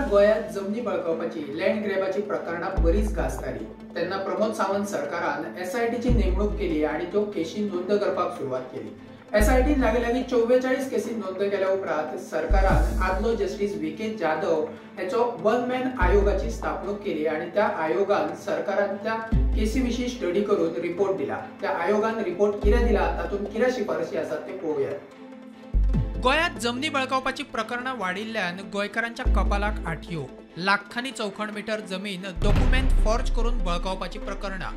गोंयांत जमनी बळकावपाची लँड ग्रॅबाची प्रकरणां बरीच गाजताली तेन्ना प्रमोद सावंत सरकारान एसआयटीची नेमणूक केली आनी त्यो केशी नोंद करपाक सुरवात केली। एसआयटीन लागीं लागीं 44 केसी नोंद केल्या उपरांत सरकारान आदलो जस्टीस व्ही के जाधव हेचो वन मॅन आयोगाची स्थापणूक केली आनी त्या आयोगान सरकारान त्या केसी विशीं स्टडी करून रिपोर्ट दिला। त्या आयोगान रिपोर्ट कितें दिला, तातूंत कितें शिफारसी आसात ते पळोवया। गोंयांत जमनी बळकावपाची प्रकरणां वाडिल्ल्यान गोंयकारांच्या कपालाक आठयो। लाखांनी चौखण मिटर जमीन डॉक्युमेंट फॉर्ज करून बळकावपाची प्रकरणां।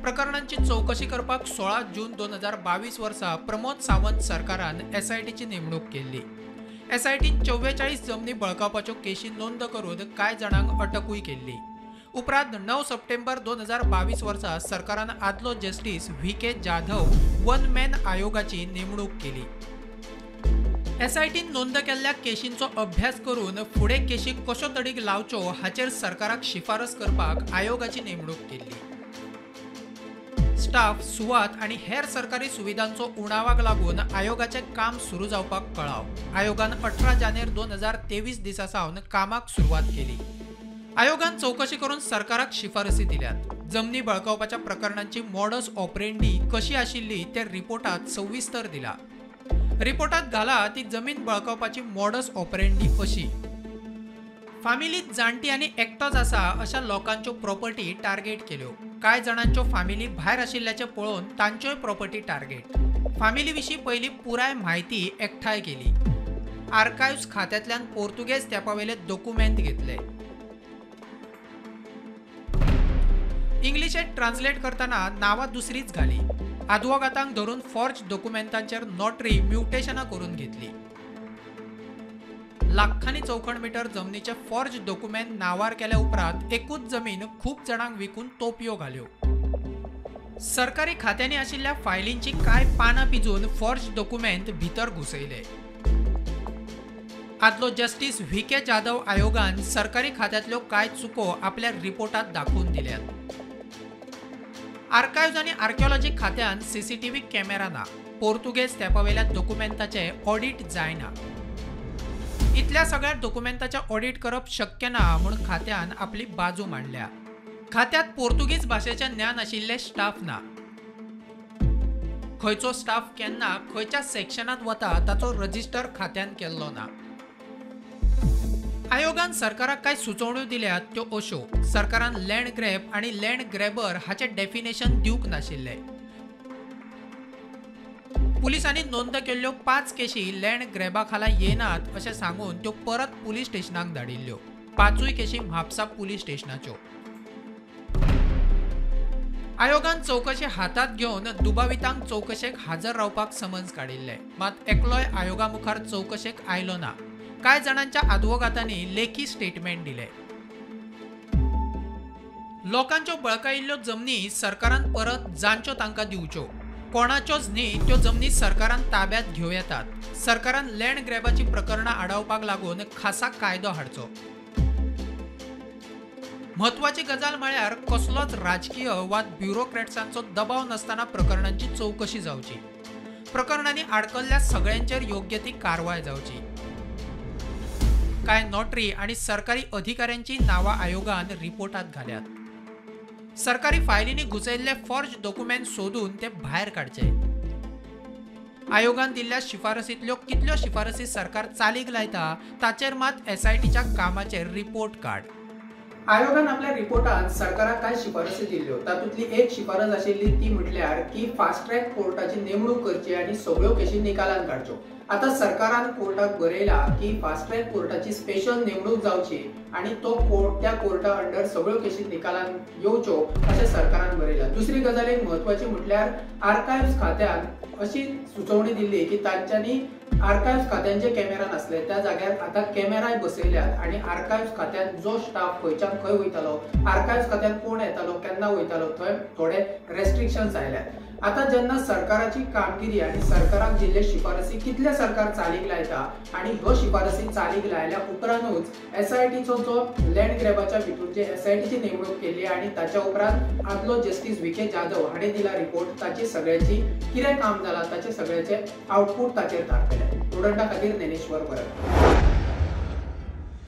प्रकरणांची चौकशी करपाक 16 जून 2022 वर्सा प्रमोद सावंत सरकारान एसआयटीची नेमणूक केल्ली। एसआयटीन 44 जमनी बळकावपाच्यो केशी नोंद करून कांय जाणांक अटकूय केल्ली। उपरांत 9 सप्टेंबर 2022 वर्सा सरकारान आदलो justice V K Jadhav one man आयोगाची नेमणूक केली। एसआयटीन नोंद केल्ल्या केशींचो अभ्यास करून फुडें केशी कश्यो तडीक लावच्यो हाचेर सरकाराक शिफारस करपाक आयोगाची नेमणूक केल्ली। स्टाफ, सुवात आनी हेर सरकारी सुविधांचो उणावाक लागून आयोगाचें काम सुरू जावपाक कळाव। आयोगान 18 जानेर 2023 दिसा सावन कामाक सुरवात केली। आयोगान चौकशी करून सरकाराक शिफारसी दिल्यात। जमनी बळकावपाच्या प्रकरणांची मॉडस ऑपरेंडी कशी आशिल्ली ते रिपोर्टात सविस्तर दिला। रिपोर्टात घाला ती जमीन बळकावपाची मॉडस ऑपरेंडी अशी: फामिलीत जाणटी आनी एकटोच आसा अशा लोकांच्यो प्रॉपर्टी टार्गेट केल्यो। कांय जाणांच्यो फामिली भायर आशिल्ल्याचें पळोवन तांच्योय प्रॉपर्टी टार्गेट। फामिली विशीं पयलीं पुराय म्हायती एकठांय केली। आर्कायव्स खात्यांतल्यान पोर्तुगेज तेंपावेले दोकुमेंत घेतले। इंग्लिशेंत ट्रान्सलेट करतना नांवां दुसरीच घाली। आदवोगातांक धरून फॉर्ज दोकुमेंतांचेर नोटरी म्युटेशनां करून घेतली। लाखांनी चौखण मिटर जमनीचे फॉर्ज दोकुमेंत नांवार केल्या उपरांत एकूच जमीन खूब जाणांक विकून तोपयो घाल्यो। सरकारी खात्यांनी आशिल्ल्या फायलींची कांय पानां पिजून फॉर्ज दोकुमेंत भितर घुसयले। आदलो जस्टीस व्ही के जाधव आयोगान सरकारी खात्यांतल्यो कांय चुको आपल्या रिपोर्टांत दाखोवन दिल्यात। आर्कायव्ज आनी आर्किओलॉजी खात्यान सीसीटीव्ही कॅमेरा ना, पोर्तुगेज तेंपावेल्या दोकुमेंताचें ऑडिट जायना। इतल्या सगळ्या दोकुमेंताचें ऑडिट करप शक्य ना म्हूण खात्यान आपली बाजू मांडल्या। खात्यात पोर्तुगीज भाशेचें ज्ञान आशिल्ले स्टाफ ना। खंयचो स्टाफ केन्ना खंयच्या सेक्शनांत वता ताचो रजिस्टर खात्यान केल्लो ना। आयोगान सरकाराक कांय सुचोवण्यो दिल्यात त्यो अश्यो: सरकारान लँड ग्रॅब आनी लँड ग्रॅबर हाचें डेफिनेशन दिवंक नाशिल्लें। पुलिसांनी नोंद केल्ल्यो 5 केशी लँड ग्रॅबा खाला येनात अशें सांगून त्यो परत पुलीस स्टेशनाक धाडिल्ल्यो। 5 केशी म्हापसा पुलीस स्टेशनाच्यो। आयोगान चौकशी हातांत घेवन दुबावितांक चौकशेक हाजर रावपाक समन्स काडिल्लें, मात एकलोय आयोगा मुखार चौकशेक आयलो ना। कांय जाणांच्या आदवोगातांनी लेखी स्टेटमेंट दिले। लोकांच्यो बळकायिल्ल्यो जमनी सरकारान परत जांच्यो तांकां दिवच्यो, कोणाच्योच न्ही त्यो जमनी सरकारान ताब्यात घेवं येतात। सरकारान लँड ग्रॅबाची प्रकरणां आडावपाक लागून खासा कायदो हाडचो। म्हत्वाची गजाल म्हळ्यार कसलोच राजकीय वा ब्युरोक्रॅट्सांचो दबाव नासतना प्रकरणांची चौकशी जावची। प्रकरणांनी आडकल्ल्या सगळ्यांचेर योग्य ती कारवाय जावची। कांय नोटरी आनी सरकारी अधिकाऱ्यांची नांवां आयोगान रिपोर्टात घाल्यात। सरकारी फायलींनी घुसयल्ले फॉर्ज डॉक्युमेंट सोदून ते भायर काडचे। आयोगान दिल्ल्या शिफारसींतल्यो कितल्यो शिफारसी सरकार चालीक लायता ताचेर मात एसआयटीच्या कामाचेर रिपोर्ट कार्ड। आयोगान आपल्या रिपोर्टांत सरकाराक कांय शिफारसी दिल्ल्यो। तातूंतली एक शिफारस आशिल्ली ती म्हटल्यार की फास्ट ट्रॅक कोर्टाची नेमणूक करची आनी सगळ्यो केशी निकालान काडच्यो। आतां सरकारान कोर्टाक बरयला की फास्ट ट्रॅक कोर्टाची स्पेशल नेमणूक जावची आनी तो कोर्ट त्या कोर्टा अंडर सगळ्यो केशी निकालान येवच्यो अशें सरकारान बरयलां। दुसरी गजाल एक म्हत्वाची म्हटल्यार आर्कायव्स खात्यान अशी सुचोवणी दिल्ली की तांच्यांनी आर्कायव्स खात्यांचे कॅमेरा नासले त्या जाग्यार आतां कॅमेराय बसयल्यात आनी आर्कायव्स खात्यान जो स्टाफ खंयच्यान खंय वयतालो, आर्कायव्स खात्यान कोण येतालो, केन्ना वयतालो, थंय थोडे रेस्ट्रिक्शन्स आयल्यात। आतां जेन्ना सरकाराची कामगिरी आनी सरकाराक दिल्ले शिफारसी कितले सरकार चालीक लायता आनी ह्यो शिफारसी चालीक लायल्या उपरांतूच एसआयटीचो जो लँड ग्रॅबाच्या भितूर जे एसआयटीची नेमणूक केल्ली आनी ताच्या उपरांत आदलो जस्टीस व्ही के जाधव हाणें दिला रिपोर्ट, ताची सगळ्याची कितें काम जालां ताचे सगळ्याचे आउटपूट ताचेर थारतलें। स्टुडंटा खातीर ज्ञानेश्वर परब।